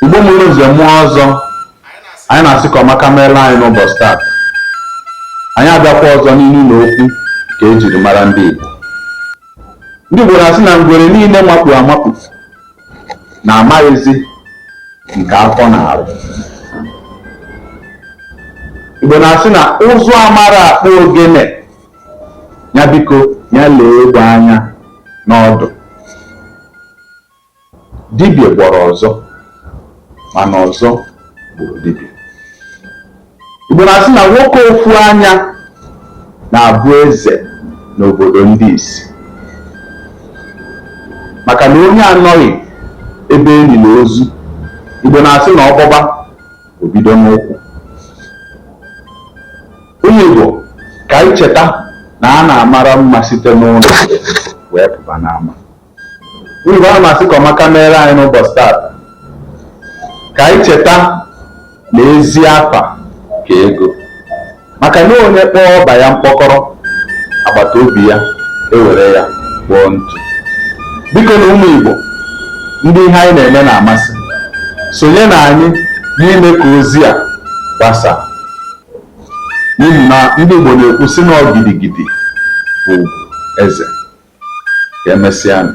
Igbo mụrụ nze mụọ ọzọ, anyị na-asị ka ọmaka meela anyị n'ụbọchị taata. Anyị abịakwa ọzọ n'ilu na okwu ka e jiri mara ndị Igbo. Ndị Igbo na-asị na ngwere niile makpu amakpu na amaghịzi nke afọ na-arụ. Igbo na-asị na ụzụ amara akpụ ogene ya biko ya lee egbe anya n'ọdụ. Dibịa gwọrọ ọzọ mana ọzọ gburu dibịa. Igbo na-asị na nwoke ofu anya na-abụ eze n'obodo ndị isi maka na onye anọghị ebe e liri ozu, Igbo na-asị na ọ gbọba o bido n'ụkwụ. Ụmụ Igbo, ka anyị cheta na a na-amara mma site n'ụlọ wee pụba n'ama. Ụmụ Igbo, ana m asị ka ọmaka meere anyị n'ụbọchị taata. Ka anyị cheta na ezi afa ka ego, maka na onye kpọọ ọba ya mkpọkọrọ, agbata obi ya ewere ya kpọọ ntu. Biko na ụmụ Igbo, ndị ihe anyị na-eme na-amasị, sonye na anyị n'ime ka ozi a gbasaa, n'ihi na ndị Igbo na-ekwu sị na ọ gidigidi bụ ugwu eze. Ka emesịanụ.